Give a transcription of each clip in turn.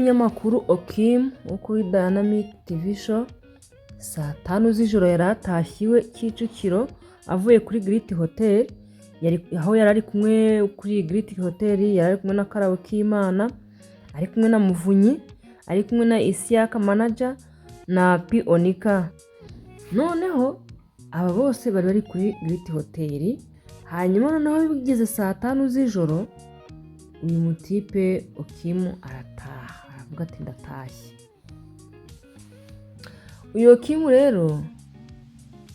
Umunyamakuru Okim wo kuri Dynamic TV Show, saa 5 z'ijoro yari atashye iwe Kicukiro avuye kuri Great Hotel, aho yari ari kumwe kuri Great Hotel, yari ari kumwe na Karabo K'Imana, ari kumwe na Muvunyi, ari kumwe na Isiyaka manager na P Onika. Noneho aba bose bari bari kuri Great Hotel. Hanyuma noneho bigeze saa 5 z'ijoro, uyu mutipe Okimu arataha, aravuga ati: "Ndatashye." Uyu Okimu rero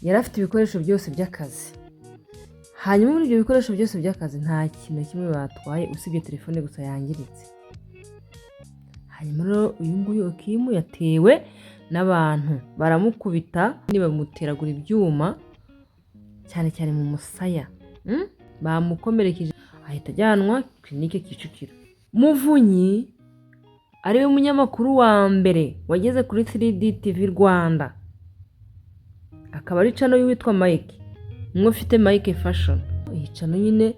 yari afite ibikoresho byose by'akazi. Hanyuma muri ibyo bikoresho byose by'akazi nta kintu na kimwe batwaye usibye telefone gusa yangiritse. Hanyuma rero uyu nguyu Okimu yatewe n'abantu, baramukubita, bamuteragura ibyuma cyane cyane mu musaya. Bamukomerekeje, ahita ajyanwa clinique Kicukiro. Muvunyi, ariwe munyamakuru wa mbere wageze kuri 3D TV Rwanda, akaba ari channel y'uwitwa Mike, umwe ufite Mike Fashion. Iyi channel nyine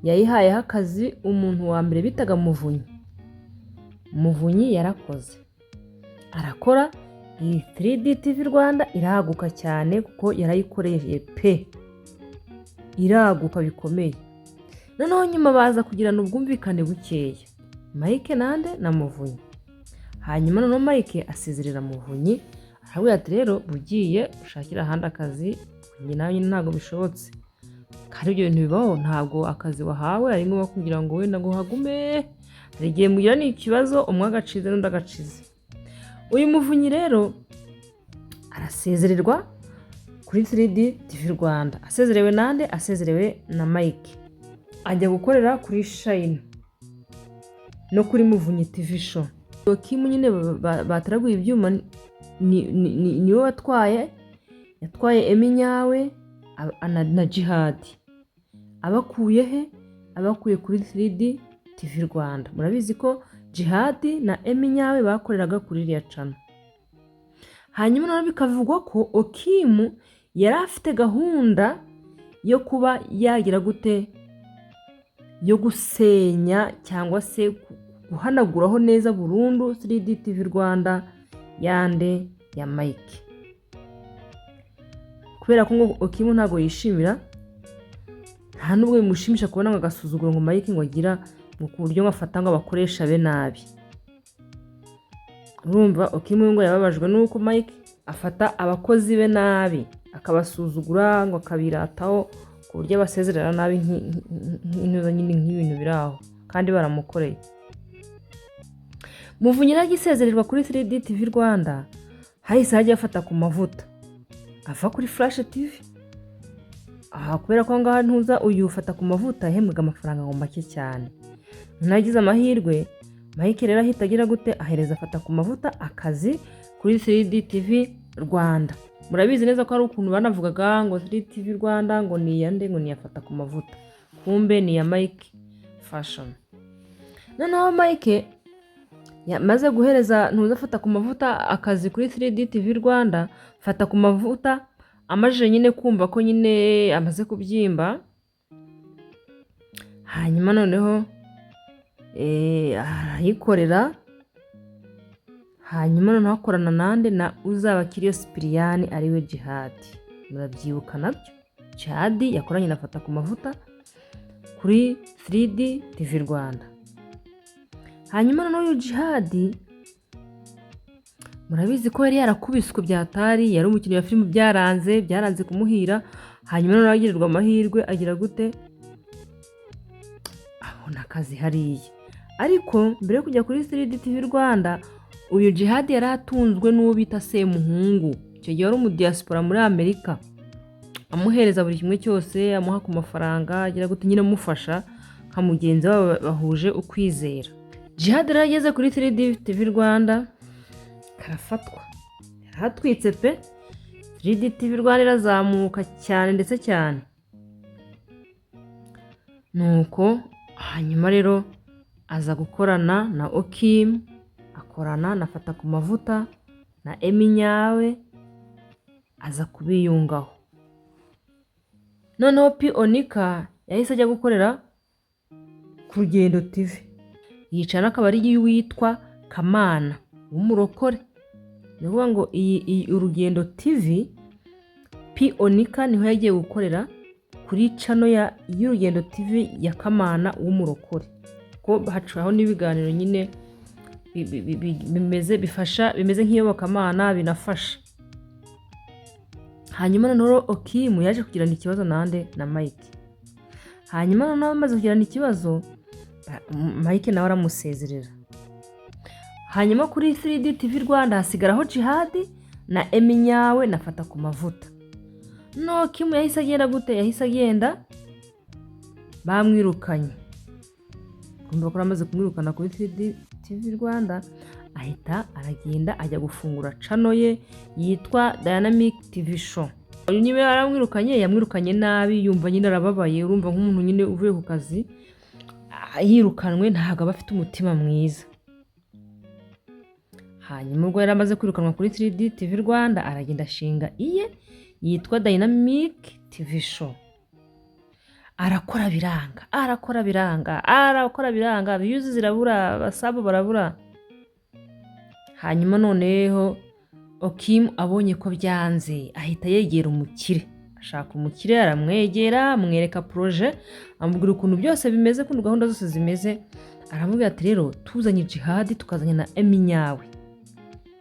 yayihayeho akazi umuntu wa mbere bitaga Muvunyi. Muvunyi yarakoze, arakora, iyi 3D TV Rwanda iraguka cyane kuko yarayikoreye pe, iraguka bikomeye. Noneho nyuma baza kugirana ubwumvikane bukeya, Mike nande na Muvunyi. Hanyuma noneho Mike asezerera Muvunyi, arabwira ati: "Rero ugiye ushakira ahandi akazi, njye nawe nyine ntabwo bishobotse." Kandi ibyo bintu bibaho, ntabwo akazi wahawe ari ngombwa kugira ngo wenda ngo hagume. Hari igihe mugirana ikibazo, umwe agacize n'undi agacize. Uyu Muvunyi rero arasezererwa kuri 3D TV Rwanda. Asezerewe nande? Asezerewe na Mike, ajya gukorera kuri Shine no kuri Muvunyi TV Show. Okimu nyine bateraguye ibyuma niwe watwaye, yatwaye Emi Nyawe na Jihadi. Abakuye he? Abakuye kuri 3D TV Rwanda. Murabizi ko Jihadi na Emi Nyawe bakoreraga kuri iriya channel. Hanyuma noneho bikavugwa ko Okimu yari afite gahunda yo kuba yagira gute, yo gusenya cyangwa se guhanaguraho neza burundu 3D TV Rwanda yande, ya Mike, kubera ko ngo Okimu ntabwo yishimira, nta nubwo bimushimisha kubona ngo agasuzuguro ngo Mike ngo agira, ngo ku buryo ngo afata ngo abakoresha be nabi. Urumva Okimu ngo yababajwe n'uko Mike afata abakozi be nabi, akabasuzugura, ngo akabirataho ku buryo abasezerera nabi nk'intuza nyine, nk'ibintu biri aho kandi baramukoreye. Muvunyi agisezererwa kuri 3D TV Rwanda, hahise hajya afata ku mavuta ava kuri Flash TV. Aha kubera ko ngaha ntuza uyu ufata ku mavuta yahembwaga amafaranga ngo make cyane. Nagize amahirwe, Mike rero ahita agira gute? Ahereza afata ku mavuta akazi kuri 3D TV Rwanda. Murabizi neza ko hari ukuntu banavugaga ngo 3D TV Rwanda ngo ni iyande, ngo ni iyafata ku mavuta, kumbe ni iya Mike Fashion. Noneho Mike yamaze guhereza ntuza afata ku mavuta akazi kuri 3D TV Rwanda, fata ku mavuta amajije nyine kumva ko nyine amaze kubyimba. Hanyuma noneho arayikorera. Hanyuma noneho akorana nande? Na Uzabakiriyo Sipiriyani, ariwe Jihadi. Murabyibuka nabyo, Jihadi yakoranye na Fata ku mavuta kuri 3D TV Rwanda. Hanyuma noneho uyu Jihadi murabizi ko yari yarakubiswe byatari, yari umukinnyi wa filime, byaranze, byaranze kumuhira. Hanyuma noneho agirirwa amahirwe, agira gute? Abona akazi hariya. Ariko mbere yo kujya kuri 3D TV Rwanda, uyu Jihadi yari atunzwe n'uwo bita Semuhungu, icyo gihe wari umudiyasipora muri Amerika, amuhereza buri kimwe cyose, amuha ku mafaranga, agira gute nyine, amufasha nka mugenzi wabo bahuje ukwizera. Jihadi rero ageze kuri 3D TV Rwanda karafatwa, yarahatwitse pe. 3D TV Rwanda irazamuka cyane ndetse cyane. Nuko hanyuma rero aza gukorana na Okim, akorana na Fata ku mavuta na Emi Nyawe, aza kubiyungaho. Noneho P Onika yahise ajya gukorera ku Rugendo TV, yicara akaba ari witwa Kamana w'umurokore. Ni ukuvuga ngo iyi Urugendo TV, P Onika niho yagiye gukorera kuri channel y'Urugendo TV ya Kamana w'umurokore, ko hacaho n'ibiganiro nyine bimeze bifasha, bimeze nk'iyobokamana, binafasha. Hanyuma noneho Okimu yaje kugirana ikibazo nande? Na Mike. Hanyuma noneho bamaze kugirana ikibazo, Mike nawe aramusezerera. Hanyuma kuri 3D TV Rwanda hasigaraho Jihadi na Eminyawe na Fata ku Mavuta. No Kimu yahise agenda gute? Yahise agenda bamwirukanye. Kumva ko amaze kumwirukana kuri 3D TV Rwanda, ahita aragenda ajya gufungura channel ye yitwa Dynamic TV Show. Niba yaramwirukanye, yamwirukanye nabi, yumva nyine arababaye. Urumva nk'umuntu nyine uvuye ku kazi yirukanwe, ntabwo aba afite umutima mwiza. Hanyuma ubwo yari amaze kwirukanwa kuri 3D TV Rwanda, aragenda ashinga iye yitwa Dynamic TV Show. Arakora biranga, arakora biranga, arakora biranga, views zirabura, aba sub barabura. Hanyuma noneho Okimu abonye ko byanze, ahita yegera umukire, ashaka umukire, aramwegera, amwereka projet, amubwira ukuntu byose bimeze, ukuntu gahunda zose zimeze. Aramubwira ati: "Rero tuzanye Jihadi, tukazanye na Eminyawe,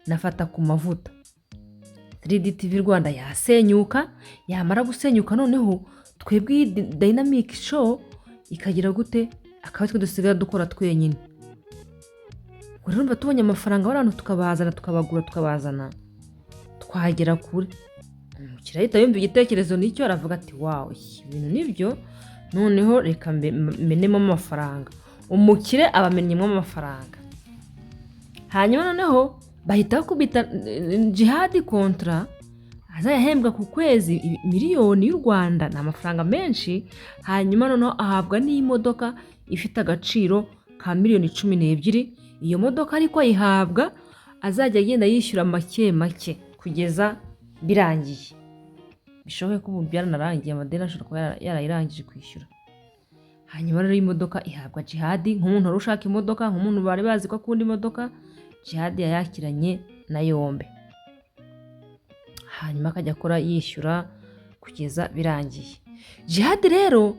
nafata ku Mavuta, 3D TV Rwanda yasenyuka. Yamara gusenyuka, noneho twebwe iyi Dynamic Show ikagira gute? Akaba twe dusigara dukora twenyine. Ubwo rero urumva tubonye amafaranga, bariya tukabazana, tukabagura, tukabazana, twagera kure." Umukiriya ahita yumva igitekerezo nicyo, aravuga ati: "Wow, ibintu nibyo, noneho reka menemo amafaranga." Umukire aba amennyemo amafaranga. Hanyuma noneho bahita bakubita Jihadi contrat azayahembwa ku kwezi miliyoni y'u Rwanda, ni amafaranga menshi. Hanyuma noneho ahabwa n'imodoka ifite agaciro ka miliyoni 12. Iyo modoka ariko ayihabwa azajya agenda yishyura make make kugeza birangiye. Bishoboke ko ubu byaranarangiye, amadeni ashobora kuba yarayirangije kwishyura. Hanyuma rero imodoka ihabwa Jihadi nk'umuntu wari ushaka imodoka, nk'umuntu bari bazi ko akunda imodoka. Jihadi yayakiranye na yombi, hanyuma akajya akora yishyura kugeza birangiye. Jihadi rero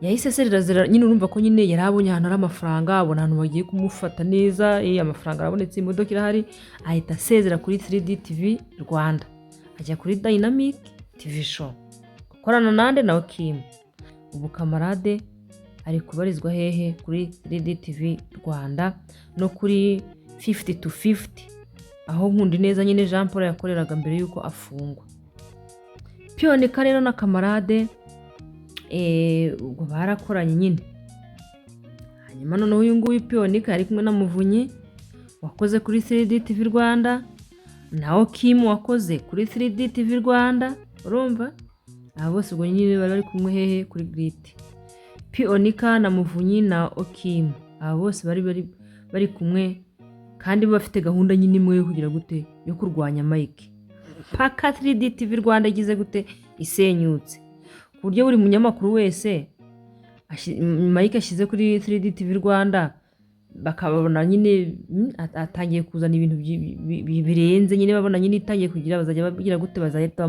yahise aserera nyine. Urumva ko nyine yari abonye ahantu hari amafaranga, abona ahantu bagiye kumufata neza, amafaranga arabonetse, imodoka irahari, ahita asezera kuri 3D TV Rwanda, ajya kuri Dynamic TV Show gukorana nande? Na Okimu. Ubu Kamarade ari kubarizwa hehe? Kuri 3D TV Rwanda no kuri 50 to 50, aho Nkundineza nyine Jean Paul yakoreraga mbere y'uko afungwa. Piyonika rero na Kamarade ubwo barakoranye nyine. Hanyuma noneho uyu nguyu Piyonika yari kumwe na Muvunyi wakoze kuri 3D TV Rwanda na Okimu wakoze kuri 3D TV Rwanda. Urumva aba bose ubwo nyine bari bari kumwe hehe? Kuri Giriti. Piyonika na Muvunyi na Okimu, aba bose bari kumwe kandi bafite gahunda nyine imwe yo kugira gute? Yo kurwanya Mike paka 3D TV Rwanda igize gute? Isenyutse, ku buryo buri munyamakuru wese Mike ashyize kuri 3D TV Rwanda bakabona nyine atangiye kuzana ibintu birenze nyine, babona nyine itangiye kugira, bazajya bagira gute? Bazahita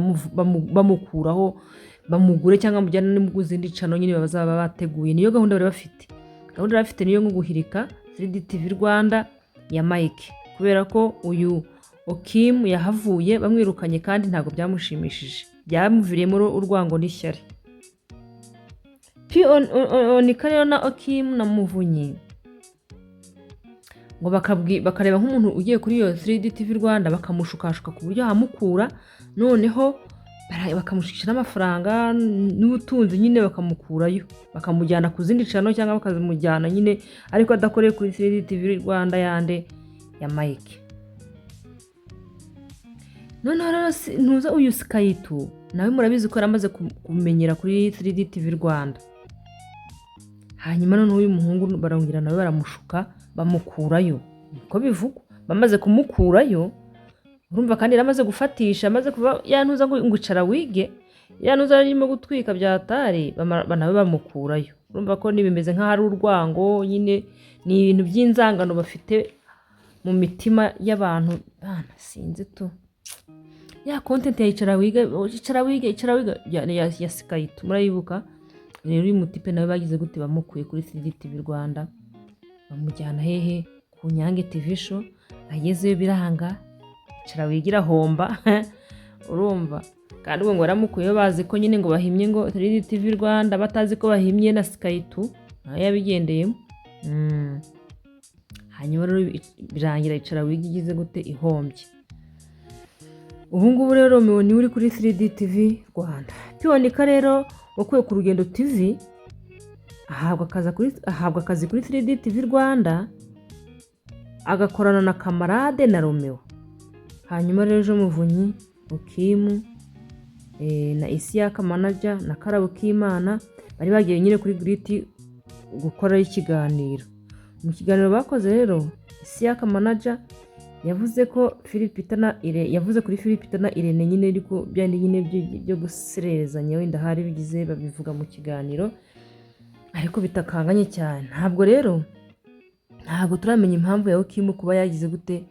bamukuraho, bamugure cyangwa bamujyane no mu zindi channel nyine bazaba bateguye. Niyo gahunda bari bafite. Gahunda bari bafite niyo nko guhirika 3D TV Rwanda ya Mike, kubera ko uyu Okim yahavuye bamwirukanye kandi ntabwo byamushimishije, byamuviriyemo urwango n'ishyari. Onika rero na Okim na Muvunyi ngo bakareba nk'umuntu ugiye kuri iyo 3D TV Rwanda, bakamushukashuka ku buryo ahamukura, noneho bakamushukisha n'amafaranga n'ubutunzi nyine, bakamukurayo bakamujyana ku zindi channel cyangwa bakamujyana nyine ariko adakoreye kuri 3D TV Rwanda yande? Ya Mike. Noneho rero ntuza uyu Skayitu nawe murabizi ko yari amaze kumenyera kuri 3D TV Rwanda. Hanyuma noneho uyu muhungu barongera nawe baramushuka, bamukurayo, niko bivugwa. Bamaze kumukurayo, urumva kandi yari amaze gufatisha, amaze kuva yantuza ngo icara wige, yantuza arimo gutwika bya tari, nawe bamukurayo. Urumva ko ntibimeze nk'aho ari urwango nyine, ni ibintu by'inzangano bafite. mu mitima y'abantu. Bana, sinzi tu ya content ya icara wige, icara wige, icara wige ya Sky2, murayibuka? Rero uyu mutipe nawe bagize gute? Bamukuye kuri 3D TV Rwanda, bamujyana hehe? Ku Nyange TV Show. Agezeyo biranga, icara wige irahomba. Urumva kandi ubwo ngo baramukuyeho bazi ko nyine ngo bahimye ngo 3D TV Rwanda, batazi ko bahimye na Sky2 nayo yabigendeyemo. Hanyuma rero birangira icara wige igize gute? Ihombye. Ubu ngubu rero Romeo niwe uri kuri 3D TV Rwanda. Piyonika rero wakuwe ku Rugendo TV ahabwa akazi kuri 3D TV Rwanda, agakorana na Kamarade na Romeo. Hanyuma rero ejo Muvunyi, Okimu na Isiyaka manager na Karabo K'Imana bari bagiye nyine kuri Giriti gukorayo ikiganiro. Mu kiganiro bakoze rero, Isiyaka manager yavuze ko Philipita na Ire, yavuze kuri Philipita na Irene nyine, ariko byandi nyine byo gusererezanya wenda hari bigize babivuga mu kiganiro, ariko bitakanganye cyane. Ntabwo rero, ntabwo turamenya impamvu ya Okimu kuba yagize gute,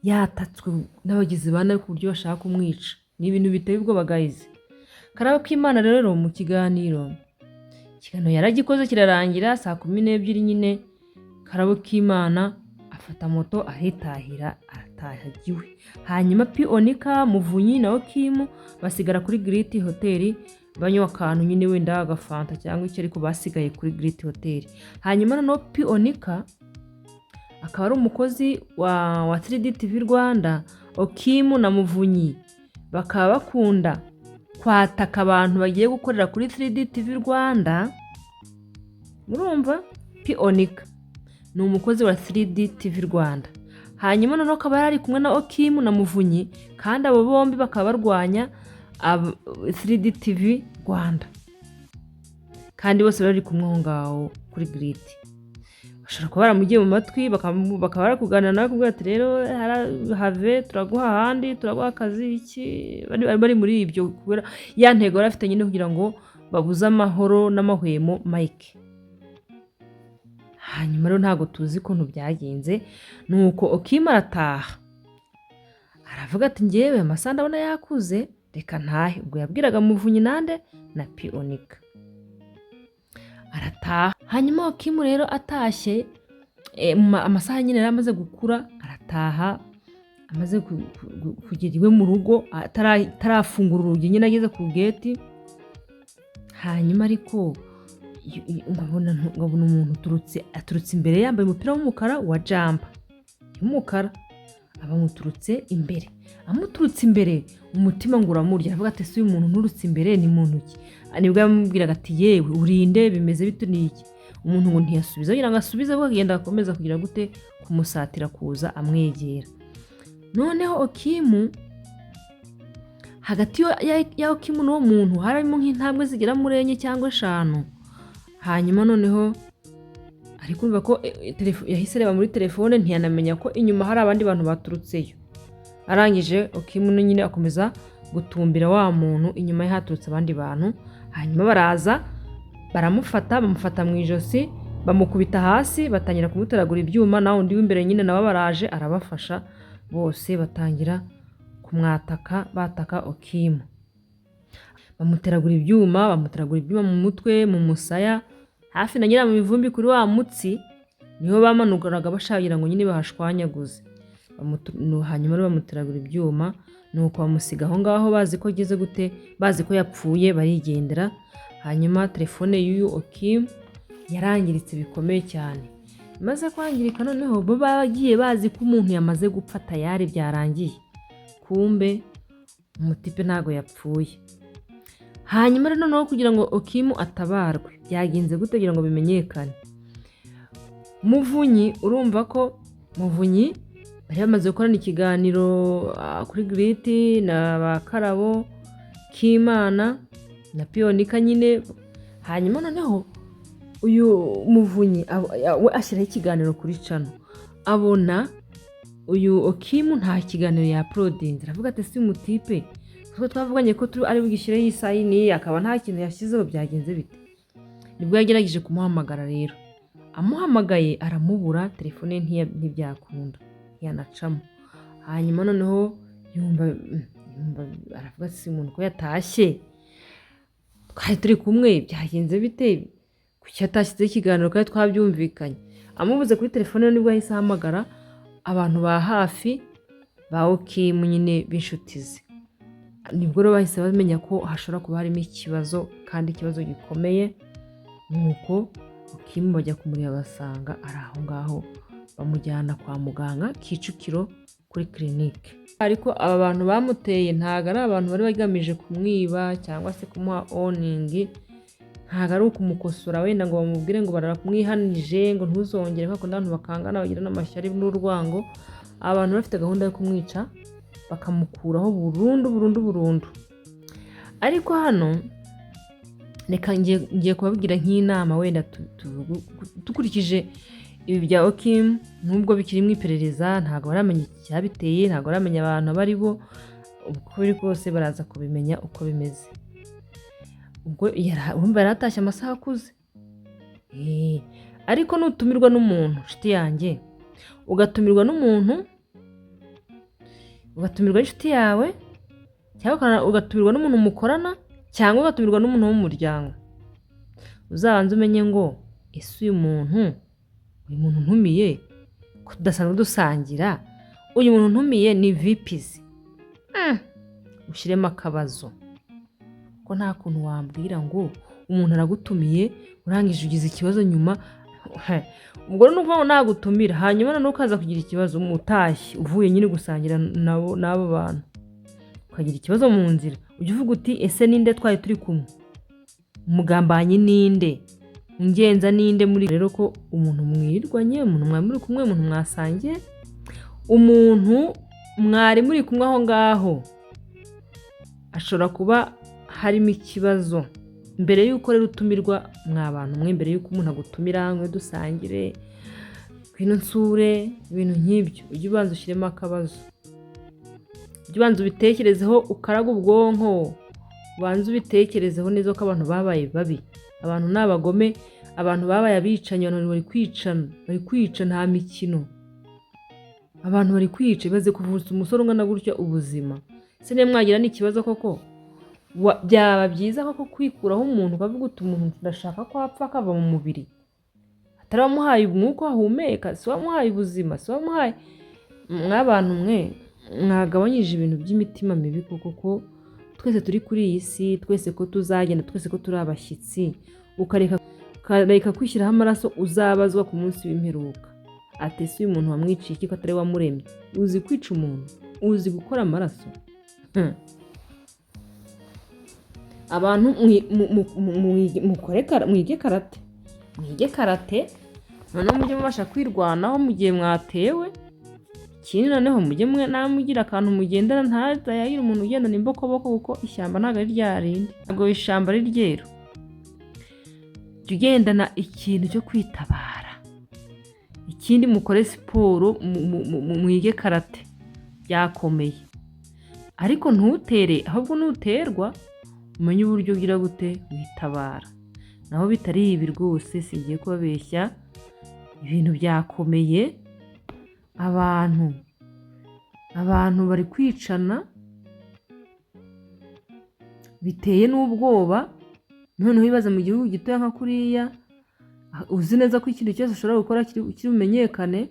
yatatswe n'abagizi ba nabi ku buryo bashaka kumwica. Ni ibintu biteye ubwoba, guys. Karabo K'Imana rero mu kiganiro, ikiganiro yaragikoze kirarangira saa 12 nyine, Karabo K'Imana afata moto aritahira, arataha iwe. Hanyuma Pionika, Muvunyi na Okimu basigara kuri Giriti Hoteli banywa akantu nyine, wenda agafanta cyangwa icyo, ariko basigaye kuri Giriti Hoteli. Hanyuma noneho Pionika akaba ari umukozi wa 3D TV Rwanda, Okimu na Muvunyi bakaba bakunda kwataka abantu bagiye gukorera kuri 3D TV Rwanda. Murumva, Pionika ni umukozi wa 3D TV Rwanda, hanyuma noneho akaba yari ari kumwe na Okimu na Muvunyi, kandi abo bombi bakaba barwanya 3D TV Rwanda, kandi bose bari kumwe aho ngaho kuri Giriti. Bashobora kuba baramugiye mu matwi, bakaba bari kuganira nawe, kubwira ati: "Rero have, turaguha ahandi, turaguha akazi." Iki bari muri ibyo kubera ya ntego bari bafite nyine, kugira ngo babuze amahoro n'amahwemo Mike. Hanyuma rero ntabwo tuzi ukuntu byagenze. Nuko Okimu arataha, aravuga ati: "Ngewe amasaha ndabona yakuze, reka ntahe." Ubwo yabwiraga Muvunyi nande na Pionika, arataha. Hanyuma Okimu rero atashye amasaha nyine yari amaze gukura, arataha, amaze kugera iwe mu rugo, atarafungura urugi nyine, ageze ku geti. Hanyuma ariko ngabona umuntu aturutse imbere, yambaye umupira w'umukara wa jumper y'umukara, aba amuturutse imbere. Amuturutse imbere, umutima ngo uramurya, aravuga ati: "Ese uyu muntu nturutse imbere ni muntu ki?" Nibwo yamubwiraga ati: "Yewe, urinde? Bimeze bite? Ni iki?" Umuntu ngo ntiyasubiza, kugira ngo asubize ahubwo agenda akomeza kugira gute? Kumusatira, kuza amwegera. Noneho Okimu, hagati ya Okimu n'uwo muntu harimo nk'intambwe zigera muri enye cyangwa eshanu. Hanyuma noneho ari kumva ko yahise areba muri telefone, ntiyanamenya ko inyuma hari abandi bantu baturutseyo. Arangije Okimu nyine akomeza gutumbira wa muntu, inyuma ye haturutse abandi bantu. Hanyuma baraza baramufata, bamufata mu ijosi, bamukubita hasi, batangira kumuteragura ibyuma. Nawe undi w'imbere nyine nabo baraje arabafasha, bose batangira kumwataka, bataka Okimu, bamuteragura ibyuma, bamuteragura ibyuma mu mutwe, mu musaya, hafi na nyira mu mivumbi, kuri wa mutsi niho bamanukanaga bashakira ngo nyine bahashwanyaguze. Hanyuma rero bamuteragura ibyuma, nuko bamusiga aho ngaho bazi ko ageze gute, bazi ko yapfuye, barigendera. Hanyuma telefone y'uyu Okimu yarangiritse bikomeye cyane. Imaze kwangirika, noneho bo bagiye bazi ko umuntu yamaze gupfa, tayari byarangiye. Kumbe umutipe ntabwo yapfuye. Hanyuma rero noneho kugira ngo Okimu atabarwe byagenze gute, kugira ngo bimenyekane? Muvunyi, urumva ko Muvunyi bari bamaze gukorana ikiganiro kuri Giriti na ba Karabo K'Imana na Piyonika nyine. Hanyuma noneho uyu Muvunyi we ashyiraho ikiganiro kuri channel, abona uyu Okimu nta kiganiro yauploadinze. Aravuga ati: "Si umutipe twe twavuganye ko turi ari bugishyireho isayini, akaba nta kintu yashyizeho, byagenze bite?" Nibwo yagerageje kumuhamagara rero, amuhamagaye aramubura, telefone ye ntibyakunda. ntiyanacamo. Hanyuma noneho yumva aravuga ati: "Si umuntu ko yatashye twari turi kumwe, byagenze bite? Kuki atashyizeho ikiganiro kandi twabyumvikanye?" Amubuze kuri telefone, nibwo yahise ahamagara abantu ba hafi ba Okimu nyine b'inshuti ze. Nibwo rero bahise bamenya ko hashobora kuba harimo ikibazo, kandi ikibazo gikomeye. Nuko Okimu bajya kumureba, basanga ari aho ngaho, bamujyana kwa muganga Kicukiro kuri clinique. Ariko aba bantu bamuteye ntabwo ari abantu bari bagamije kumwiba cyangwa se kumuha warning, ntabwo ari ukumukosora wenda ngo bamubwire ngo baramwihanije ngo ntuzongere, kuko abantu bakangana bagira n'amashyari n'urwango. Aba bantu bafite gahunda yo kumwica, bakamukuraho burundu burundu burundu. Ariko hano reka ngiye kubabwira nk'inama wenda dukurikije ibi bya Okimu, nubwo bikiri mu iperereza, ntabwo baramenya icyabiteye, ntabwo baramenya abantu abo ari bo. Uko biri kose baraza kubimenya uko bimeze. Ubwo urumva yari atashye amasaha akuze. Ariko nutumirwa n'umuntu, inshuti yanjye, ugatumirwa n'umuntu, ugatumirwa n'inshuti yawe, cyangwa ugatumirwa n'umuntu mukorana, cyangwa ugatumirwa n'umuntu wo mu muryango, uzabanze umenye ngo: "Ese uyu muntu ntumiye ko tudasanzwe dusangira, uyu muntu ntumiye ni vipizi?" Ushyiremo akabazo, ko nta kuntu wambwira ngo umuntu aragutumiye, urangije ugize ikibazo nyuma. Ubwo ni ukuvuga ngo nagutumira, hanyuma noneho ukaza kugira ikibazo utashye, uvuye nyine gusangira nabo n'abo bantu, ukagira ikibazo mu nzira, ujya uvuga uti: "Ese ninde twari turi kumwe? Umugambanyi ninde? Ungenza ninde?" Muri rero ko umuntu mwirirwanye, umuntu mwari muri kumwe, umuntu mwasangiye, umuntu mwari muri kumwe aho ngaho, ashobora kuba harimo ikibazo. Mbere y'uko rero utumirwa, mwa bantu mwe, mbere y'uko umuntu agutumira ngo dusangire, ngwino nsure, ibintu nk'ibyo, ujye ubanza ushyiremo akabazo, ujye ubanza ubitekerezeho, ukaraga ubwonko, ubanze ubitekerezeho neza ko abantu babaye babi, abantu ni abagome, abantu babaye abicanyi, abantu bari kwicana, bari kwica, nta mikino, abantu bari kwica. Ibaze kuvutsa umusore ungana gutya ubuzima. Se niba mwagira n'ikibazo koko, byaba byiza koko kwikuraho umuntu, ukavuga uti: "Umuntu ndashaka ko apfa, akava mu mubiri"? Atari wamuhaye umwuka ahumeka, si wamuhaye ubuzima, si wamuhaye. Mw'abantu mwe, mwagabanyije ibintu by'imitima mibi koko, ko twese turi kuri iyi si, twese ko tuzagenda, twese ko turi abashyitsi, ukareka kwishyiraho amaraso uzabazwa ku munsi w'imperuka. Ati: "Ese uyu muntu wamwiciye iki ko atari wamuremye?" Uzi kwica umuntu? Uzi gukora amaraso? Abantu mwige karate, mwige karate, noneho mujye mubasha kwirwanaho mu gihe mwatewe. Ikindi noneho mujye namwe mugira akantu mugendana, ntazayagire umuntu ugendana imbokoboko, kuko ishyamba ntabwo ari rya rindi, ntabwo ishyamba ari ryeru. Jya ugendana ikintu cyo kwitabara. Ikindi, mukore siporo, mwige karate, byakomeye. Ariko ntutere, ahubwo nuterwa umenye uburyo ugira gute witabara. Naho bitari ibi rwose, singiye kubabeshya, ibintu byakomeye. Abantu bari kwicana biteye n'ubwoba. Noneho wibaza mu gihugu gitoya nka kuriya, uzi neza ko ikintu cyose ushobora gukora kiri bumenyekane,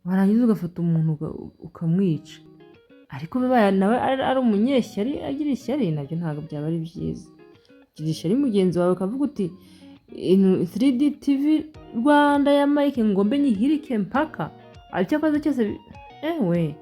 warangiza ugafata umuntu ukamwica. Ariko bibaye nawe ari umunyeshyari, agira ishyari, nabyo ntabwo byaba ari byiza. Gira ishyari mugenzi wawe, ukavuga uti: "3D TV Rwanda ya Mike ngo mbe nyihirike mpaka icyo akoze cyose." Ewe.